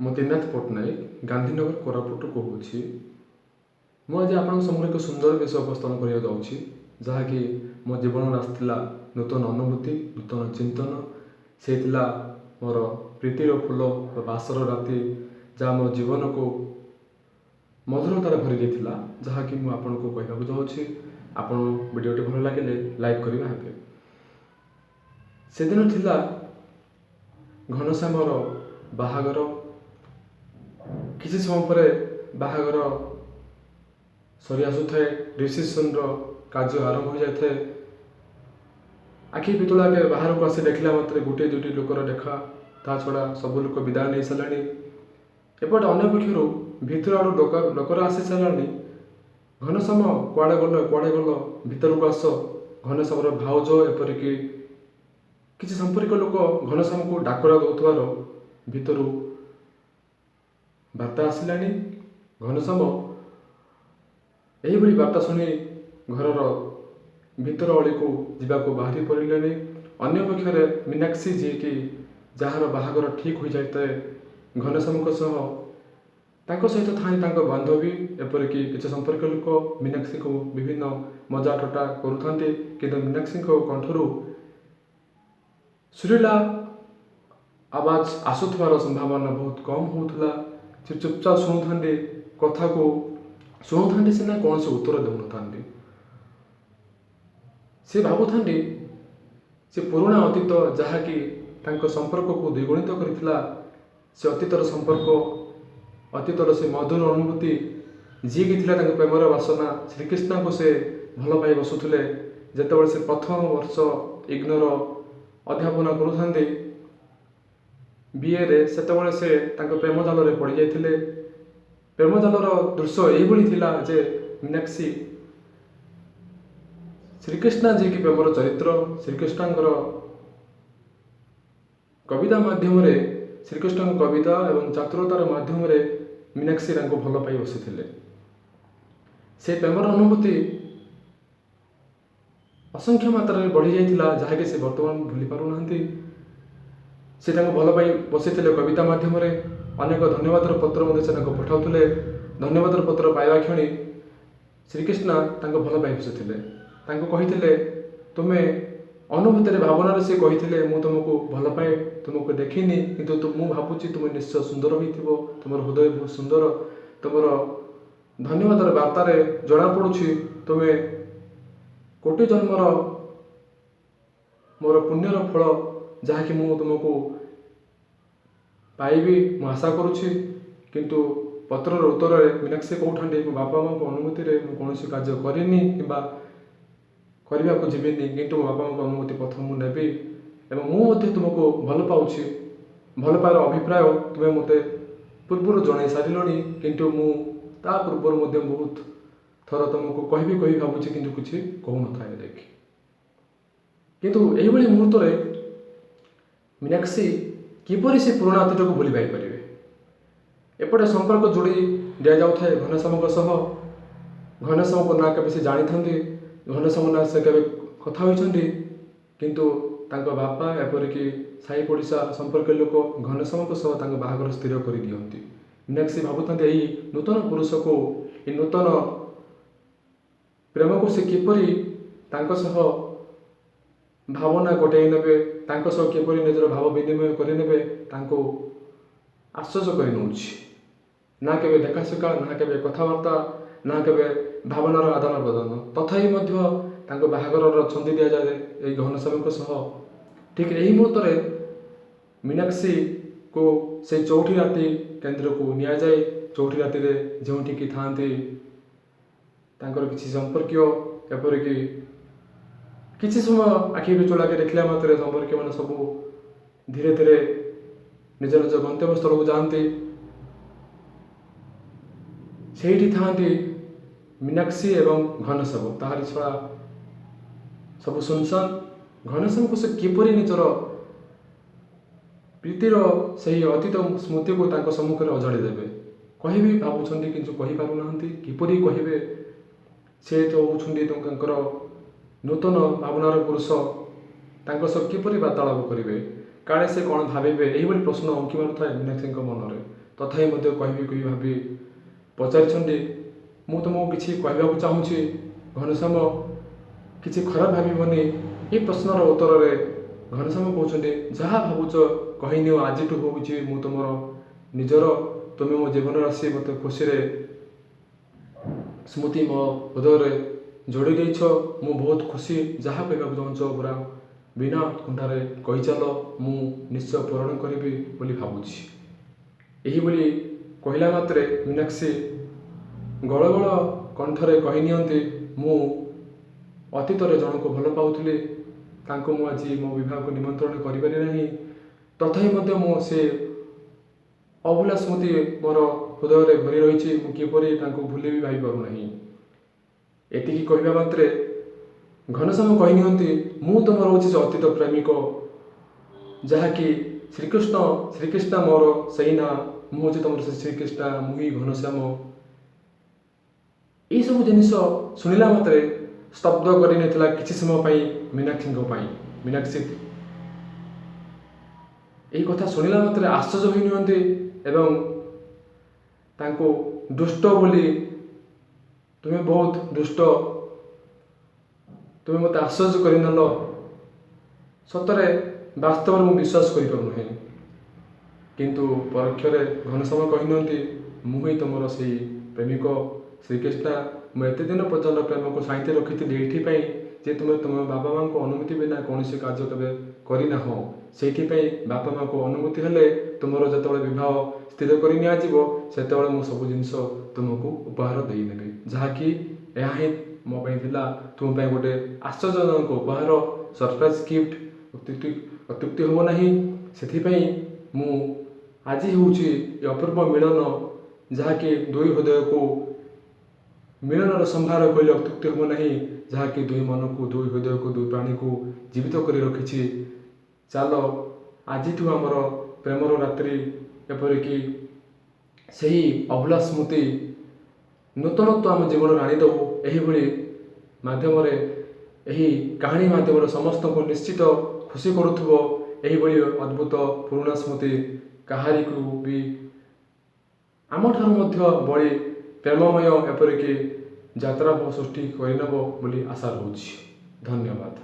ମୁଁ ତ୍ରିନାଥ ପଟ୍ଟନାୟକ, ଗାନ୍ଧୀନଗର, କୋରାପୁଟରୁ କହୁଛି। ମୁଁ ଆଜି ଆପଣଙ୍କ ସମ୍ମୁଖରେ ଏକ ସୁନ୍ଦର ବିଷୟ ଉପସ୍ଥାପନ କରିବାକୁ ଯାଉଛି, ଯାହାକି ମୋ ଜୀବନରେ ଆସିଥିଲା ନୂତନ ଅନୁଭୂତି, ନୂତନ ଚିନ୍ତନ। ସେ ଥିଲା ମୋର ପ୍ରୀତିର ଫୁଲ ବା ବାସର ରାତି, ଯାହା ମୋ ଜୀବନକୁ ମଧୁରତାରେ ଭରି ଦେଇଥିଲା, ଯାହାକି ମୁଁ ଆପଣଙ୍କୁ କହିବାକୁ ଯାଉଛି। ଆପଣ ଭିଡ଼ିଓଟି ଭଲ ଲାଗିଲେ ଲାଇକ୍ କରିବା ହେବେ। ସେଦିନ ଥିଲା ଘନଶ୍ୟାମର ବାହାଘର। କିଛି ସମୟ ପରେ ବାହାଘର ସରି ଆସୁଥାଏ, ରିସେପସନ୍ର କାର୍ଯ୍ୟ ଆରମ୍ଭ ହୋଇଯାଇଥାଏ। ଆଖି ପିତୁଳାକେ ବାହାରକୁ ଆସି ଦେଖିଲା ମାତ୍ରେ ଗୋଟିଏ ଦୁଇଟି ଲୋକର ଦେଖା, ତା ଛଡ଼ା ସବୁ ଲୋକ ବିଦାୟ ନେଇ ସାରିଲେଣି। ଏପଟେ ଅନ୍ୟ ପକ୍ଷରୁ ଭିତର ଆଡ଼ୁ ଡକରା ଆସି ସାରିଲାଣି, "ଘନଶ୍ୟାମ, କୁଆଡ଼େ ଗଲ, କୁଆଡ଼େ ଗଲ, ଭିତରକୁ ଆସ।" ଘନଶ୍ୟାମର ଭାଉଜ, ଏପରିକି କିଛି ସମ୍ପର୍କୀୟ ଲୋକ ଘନଶ୍ୟାମକୁ ଡାକରା ଦେଉଥିବାର ଭିତରୁ ବାର୍ତ୍ତା ଆସିଲାଣି। ଘନଶ୍ୟାମ ଏହିଭଳି ବାର୍ତ୍ତା ଶୁଣି ଘରର ଭିତର ଅଳିକୁ ଯିବାକୁ ବାହାରି ପଡ଼ିଲେଣି। ଅନ୍ୟ ପକ୍ଷରେ ମୀନାକ୍ଷୀ, ଯିଏକି ଯାହାର ବାହାଘର ଠିକ୍ ହୋଇଯାଇଥାଏ ଘନଶ୍ୟାମଙ୍କ ସହ, ତାଙ୍କ ସହିତ ଥାନ୍ତି ତାଙ୍କ ବାନ୍ଧବୀ, ଏପରିକି କିଛି ସମ୍ପର୍କୀୟ ଲୋକ ମୀନାକ୍ଷୀକୁ ବିଭିନ୍ନ ମଜା ଥଟ୍ଟା କରୁଥାନ୍ତି। କିନ୍ତୁ ମୀନାକ୍ଷୀଙ୍କ କଣ୍ଠରୁ ସୁରିଲା ଆବାଜ ଆସୁଥିବାର ସମ୍ଭାବନା ବହୁତ କମ୍ ହେଉଥିଲା। ସେ ଚୁପଚାପ ଶୁଣୁଥାନ୍ତି, କଥାକୁ ଶୁଣୁଥାନ୍ତି ସିନା, କୌଣସି ଉତ୍ତର ଦେଉନଥାନ୍ତି। ସେ ଭାବୁଥାନ୍ତି ସେ ପୁରୁଣା ଅତୀତ, ଯାହାକି ତାଙ୍କ ସମ୍ପର୍କକୁ ଦ୍ୱିଗୁଣିତ କରିଥିଲା, ସେ ଅତୀତର ସମ୍ପର୍କ, ଅତୀତର ସେ ମଧୁର ଅନୁଭୂତି, ଯିଏକି ଥିଲା ତାଙ୍କ ପ୍ରେମର ବାସନା। ଶ୍ରୀକୃଷ୍ଣଙ୍କୁ ସେ ଭଲ ପାଇ ବସୁଥିଲେ ଯେତେବେଳେ ସେ ପ୍ରଥମ ବର୍ଷ ଇଗ୍ନୋର ଅଧ୍ୟାପନା କରୁଥାନ୍ତି ବିଏରେ, ସେତେବେଳେ ସେ ତାଙ୍କ ପ୍ରେମ ଜାଲରେ ପଡ଼ିଯାଇଥିଲେ। ପ୍ରେମ ଜାଲର ଦୃଶ୍ୟ ଏହିଭଳି ଥିଲା ଯେ ମୀନାକ୍ଷୀ ଶ୍ରୀକୃଷ୍ଣ, ଯିଏକି ପ୍ରେମର ଚରିତ୍ର, ଶ୍ରୀକୃଷ୍ଣଙ୍କର କବିତା ମାଧ୍ୟମରେ, ଶ୍ରୀକୃଷ୍ଣଙ୍କ କବିତା ଏବଂ ଚାତୁରତାର ମାଧ୍ୟମରେ ମୀନାକ୍ଷୀ ତାଙ୍କୁ ଭଲ ପାଇ ବସିଥିଲେ। ସେ ପ୍ରେମର ଅନୁଭୂତି ଅସଂଖ୍ୟ ମାତ୍ରାରେ ବଢ଼ିଯାଇଥିଲା, ଯାହାକି ସେ ବର୍ତ୍ତମାନ ଭୁଲି ପାରୁନାହାନ୍ତି। ସେ ତାଙ୍କୁ ଭଲ ପାଇ ବସିଥିଲେ କବିତା ମାଧ୍ୟମରେ। ଅନେକ ଧନ୍ୟବାଦର ପତ୍ର ମଧ୍ୟ ସେ ତାଙ୍କୁ ପଠାଉଥିଲେ। ଧନ୍ୟବାଦର ପତ୍ର ପାଇବା କ୍ଷଣି ଶ୍ରୀକୃଷ୍ଣ ତାଙ୍କୁ ଭଲ ପାଇ ବସିଥିଲେ। ତାଙ୍କୁ କହିଥିଲେ, ତୁମେ ଅନୁଭୂତିରେ, ଭାବନାରେ ସେ କହିଥିଲେ, "ମୁଁ ତୁମକୁ ଭଲ ପାଏ। ତୁମକୁ ଦେଖିନି, କିନ୍ତୁ ମୁଁ ଭାବୁଛି ତୁମେ ନିଶ୍ଚୟ ସୁନ୍ଦର ହୋଇଥିବ। ତୁମର ହୃଦୟ ବହୁତ ସୁନ୍ଦର। ତୁମର ଧନ୍ୟବାଦର ବାର୍ତ୍ତାରେ ଜଣାପଡ଼ୁଛି ତୁମେ କୋଟି ଜନ୍ମର ମୋର ପୁଣ୍ୟର ଫଳ, ଯାହାକି ମୁଁ ତୁମକୁ ପାଇବି ମୁଁ ଆଶା କରୁଛି।" କିନ୍ତୁ ପତ୍ରର ଉତ୍ତରରେ ମୀନାକ୍ଷୀ କହୁଥାନ୍ତି, "ମୋ ବାପା ମାଆଙ୍କ ଅନୁମତିରେ ମୁଁ କୌଣସି କାର୍ଯ୍ୟ କରିନି କିମ୍ବା କରିବାକୁ ଯିବିନି, କିନ୍ତୁ ମୋ ବାପା ମାଆଙ୍କ ଅନୁମତି ପ୍ରଥମେ ମୁଁ ନେବି ଏବଂ ମୁଁ ମଧ୍ୟ ତୁମକୁ ଭଲ ପାଉଛି। ଭଲ ପାଇବାର ଅଭିପ୍ରାୟ ତୁମେ ମୋତେ ପୂର୍ବରୁ ଜଣାଇ ସାରିଲଣି, କିନ୍ତୁ ମୁଁ ତା ପୂର୍ବରୁ ମଧ୍ୟ ବହୁତ ଥର ତୁମକୁ କହିବି କହିବି ଭାବୁଛି, କିନ୍ତୁ କିଛି କହୁନଥାଏ ଦେଖି।" କିନ୍ତୁ ଏହିଭଳି ମୁହୂର୍ତ୍ତରେ ମୀନାକ୍ଷୀ କିପରି ସେ ପୁରୁଣା ଅତୀତକୁ ଭୁଲି ପାଇପାରିବେ? ଏପଟେ ସମ୍ପର୍କ ଯୋଡ଼ି ଦିଆଯାଉଥାଏ ଘନଶ୍ୟାମଙ୍କ ସହ। ଘନଶ୍ୟାମଙ୍କ ନାଁ କେବେ ସେ ଜାଣିଥାନ୍ତି, ଘନଶ୍ୟାମ ନାଁ ସେ କେବେ କଥା ହୋଇଛନ୍ତି, କିନ୍ତୁ ତାଙ୍କ ବାପା, ଏପରିକି ସାହି ପଡ଼ିଶା ସମ୍ପର୍କୀୟ ଲୋକ ଘନଶ୍ୟାମଙ୍କ ସହ ତାଙ୍କ ବାହାଘର ସ୍ଥିର କରିଦିଅନ୍ତି। ମୀନାକ୍ଷୀ ଭାବୁଥାନ୍ତି, ଏହି ନୂତନ ପୁରୁଷକୁ, ଏହି ନୂତନ ପ୍ରେମକୁ ସେ କିପରି ତାଙ୍କ ସହ ଭାବନା କଟେଇ ନେବେ, ତାଙ୍କ ସହ କିପରି ନିଜର ଭାବ ବିନିମୟ କରିନେବେ, ତାଙ୍କୁ ଆଶ୍ଚର୍ଯ୍ୟ କରିନେଉଛି। ନା କେବେ ଦେଖାଶୁଖା, ନା କେବେ କଥାବାର୍ତ୍ତା, ନା କେବେ ଭାବନାର ଆଦାନ ପ୍ରଦାନ। ତଥାପି ମଧ୍ୟ ତାଙ୍କ ବାହାଘରର ଛନ୍ଦି ଦିଆଯାଏ ଏଇ ଘନଶ୍ୟାମଙ୍କ ସହ। ଠିକ୍ ଏହି ମୁହୂର୍ତ୍ତରେ ମୀନାକ୍ଷୀକୁ ସେଇ ଚଉଠି ରାତି କେନ୍ଦ୍ରକୁ ନିଆଯାଏ। ଚଉଠି ରାତିରେ ଯେଉଁଠିକି ଥାଆନ୍ତି ତାଙ୍କର କିଛି ସମ୍ପର୍କୀୟ, ଏପରିକି କିଛି ସମୟ ଆଖି ପିଛୁଳାକେ ଦେଖିଲା ମାତ୍ରେ ସମ୍ପର୍କୀୟମାନେ ସବୁ ଧୀରେ ଧୀରେ ନିଜ ନିଜ ଗନ୍ତବ୍ୟସ୍ଥଳକୁ ଯାଆନ୍ତି। ସେଇଠି ଥାଆନ୍ତି ମୀନାକ୍ଷୀ ଏବଂ ଘନଶ୍ୟାମ। ତାହାରି ଛଡ଼ା ସବୁ ଶୂନଶାନ। ଘନଶ୍ୟାମକୁ ସେ କିପରି ନିଜର ପ୍ରୀତିର ସେହି ଅତୀତ ସ୍ମୃତିକୁ ତାଙ୍କ ସମ୍ମୁଖରେ ଅଜାଡ଼ି ଦେବେ? କହିବି ଭାବୁଛନ୍ତି, କିନ୍ତୁ କହିପାରୁନାହାନ୍ତି। କିପରି କହିବେ? ସେ ତ ହେଉଛନ୍ତି ତାଙ୍କର ନୂତନ ଭାବନାର ପୁରୁଷ। ତାଙ୍କ ସହ କିପରି ବାର୍ତ୍ତାଳାପ କରିବେ? କାଳେ ସେ କ'ଣ ଭାବିବେ? ଏହିଭଳି ପ୍ରଶ୍ନ ଉଙ୍କି ମାରୁଥାଏ ମୀନାକ୍ଷୀଙ୍କ ମନରେ। ତଥାପି ମଧ୍ୟ କହିବି କହିବି ଭାବି ପଚାରିଛନ୍ତି, ମୁଁ ତୁମକୁ କିଛି କହିବାକୁ ଚାହୁଁଛି ଘନଶ୍ୟାମ, କିଛି ଖରାପ ଭାବିବନି। ଏହି ପ୍ରଶ୍ନର ଉତ୍ତରରେ ଘନଶ୍ୟାମ କହୁଛନ୍ତି, ଯାହା ଭାବୁଛ କହିନିଅ, ଆଜିଠୁ ହେଉଛି ମୁଁ ତୁମର ନିଜର, ତୁମେ ମୋ ଜୀବନରେ ଆସି ମୋତେ ଖୁସିରେ ସ୍ମୃତି ମୋ ହୃଦୟରେ ଯୋଡ଼ି ଦେଇଛ, ମୁଁ ବହୁତ ଖୁସି। ଯାହା କହିବାକୁ ଚାହୁଁଛ ପୁରା ବିନା ଉତ୍କଣ୍ଠାରେ କହିଚାଲ, ମୁଁ ନିଶ୍ଚୟ ପୂରଣ କରିବି ବୋଲି ଭାବୁଛି। ଏହିଭଳି କହିଲା ମାତ୍ରେ ମୀନାକ୍ଷୀ ଗଳଗଳ କଣ୍ଠରେ କହି ନିଅନ୍ତି, ମୁଁ ଅତୀତରେ ଜଣକୁ ଭଲ ପାଉଥିଲି, ତାଙ୍କୁ ମୁଁ ଆଜି ମୋ ବିବାହକୁ ନିମନ୍ତ୍ରଣ କରିପାରି ନାହିଁ, ତଥାପି ମଧ୍ୟ ମୁଁ ସେ ଅଭୁଲା ସ୍ମୃତି ମୋର ହୃଦୟରେ ଭରି ରହିଛି, ମୁଁ କିପରି ତାଙ୍କୁ ଭୁଲି ବି ଭାବିପାରୁନାହିଁ। ଏତିକି କହିବା ମାତ୍ରେ ଘନଶ୍ୟାମ କହି ନିଅନ୍ତି, ମୁଁ ତୁମର ହେଉଛି ସେ ଅତୀତ ପ୍ରେମିକ, ଯାହାକି ଶ୍ରୀକୃଷ୍ଣ, ଶ୍ରୀକୃଷ୍ଣ ମୋର ସେଇ ନାଁ, ମୁଁ ହେଉଛି ତୁମର ସେ ଶ୍ରୀକୃଷ୍ଣ, ମୁଁ ହିଁ ଘନଶ୍ୟାମ। ଏଇସବୁ ଜିନିଷ ଶୁଣିଲା ମାତ୍ରେ ସ୍ତବ୍ଧ କରିନେଇଥିଲା କିଛି ସମୟ ପାଇଁ ମୀନାକ୍ଷୀଙ୍କ ପାଇଁ। ମୀନାକ୍ଷୀ ଏହି କଥା ଶୁଣିଲା ମାତ୍ରେ ଆଶ୍ଚର୍ଯ୍ୟ ହୋଇ ନିଅନ୍ତି ଏବଂ ତାଙ୍କୁ ଦୁଷ୍ଟ ବୋଲି, ତୁମେ ବହୁତ ଦୁଷ୍ଟ, ତୁମେ ମୋତେ ଆଶ୍ଚର୍ଯ୍ୟ କରିନେଲ, ସତରେ ବାସ୍ତବରେ ମୁଁ ବିଶ୍ୱାସ କରିପାରୁନାହିଁ। କିନ୍ତୁ ପରୋକ୍ଷରେ ଘନଶ୍ୟାମ କହିନିଅନ୍ତି, ମୁଁ ହିଁ ତୁମର ସେଇ ପ୍ରେମିକ ଶ୍ରୀକୃଷ୍ଣ। ମୁଁ ଏତେ ଦିନ ପର୍ଯ୍ୟନ୍ତ ପ୍ରେମକୁ ସାଇତି ରଖିଥିଲି ଏଇଥିପାଇଁ ଯେ ତୁମେ ତୁମ ବାପା ମାଆଙ୍କ ଅନୁମତି ବିନା କୌଣସି କାର୍ଯ୍ୟ କେବେ କରିନାହଁ। ସେଇଥିପାଇଁ ବାପା ମାଆଙ୍କ ଅନୁମତି ହେଲେ ତୁମର ଯେତେବେଳେ ବିବାହ ସ୍ଥିର କରି ନିଆଯିବ, ସେତେବେଳେ ମୁଁ ସବୁ ଜିନିଷ ତୁମକୁ ଉପହାର ଦେଇନେବି, ଯାହାକି ଏହା ହିଁ ମୋ ପାଇଁ ଥିଲା ତୁମ ପାଇଁ ଗୋଟେ ଆଶ୍ଚର୍ଯ୍ୟଜନକ ଉପହାର, ସରପ୍ରାଇଜ୍ ଗିଫ୍ଟ, ଅତ୍ୟୁକ୍ତି ହେବ ନାହିଁ। ସେଥିପାଇଁ ମୁଁ ଆଜି ହେଉଛି ଏ ଅପୂର୍ବ ମିଳନ, ଯାହାକି ଦୁଇ ହୃଦୟକୁ ମିଳନର ସମ୍ଭାର କହିଲେ ଅତ୍ୟୁକ୍ତି ହେବ ନାହିଁ, ଯାହାକି ଦୁଇ ମନକୁ, ଦୁଇ ହୃଦୟକୁ, ଦୁଇ ପ୍ରାଣୀକୁ ଜୀବିତ କରି ରଖିଛି। ଚାଲ ଆଜିଠୁ ଆମର ପ୍ରେମର ରାତ୍ରି, ଏପରିକି ସେହି ଅଭୁଲା ସ୍ମୃତି ନୂତନତ୍ୱ ଆମ ଜୀବନରେ ଆଣିଦେବୁ। ଏହିଭଳି ମାଧ୍ୟମରେ, ଏହି କାହାଣୀ ମାଧ୍ୟମରେ ସମସ୍ତଙ୍କୁ ନିଶ୍ଚିତ ଖୁସି କରୁଥିବ। ଏହିଭଳି ଅଦ୍ଭୁତ ପୁରୁଣା ସ୍ମୃତି କାହାରିକୁ ବି ଆମଠାରୁ ମଧ୍ୟ ବଳି ପ୍ରେମମୟ, ଏପରିକି ଯାତ୍ରା ସୃଷ୍ଟି କରିନେବ ବୋଲି ଆଶା ରହୁଛି। ଧନ୍ୟବାଦ।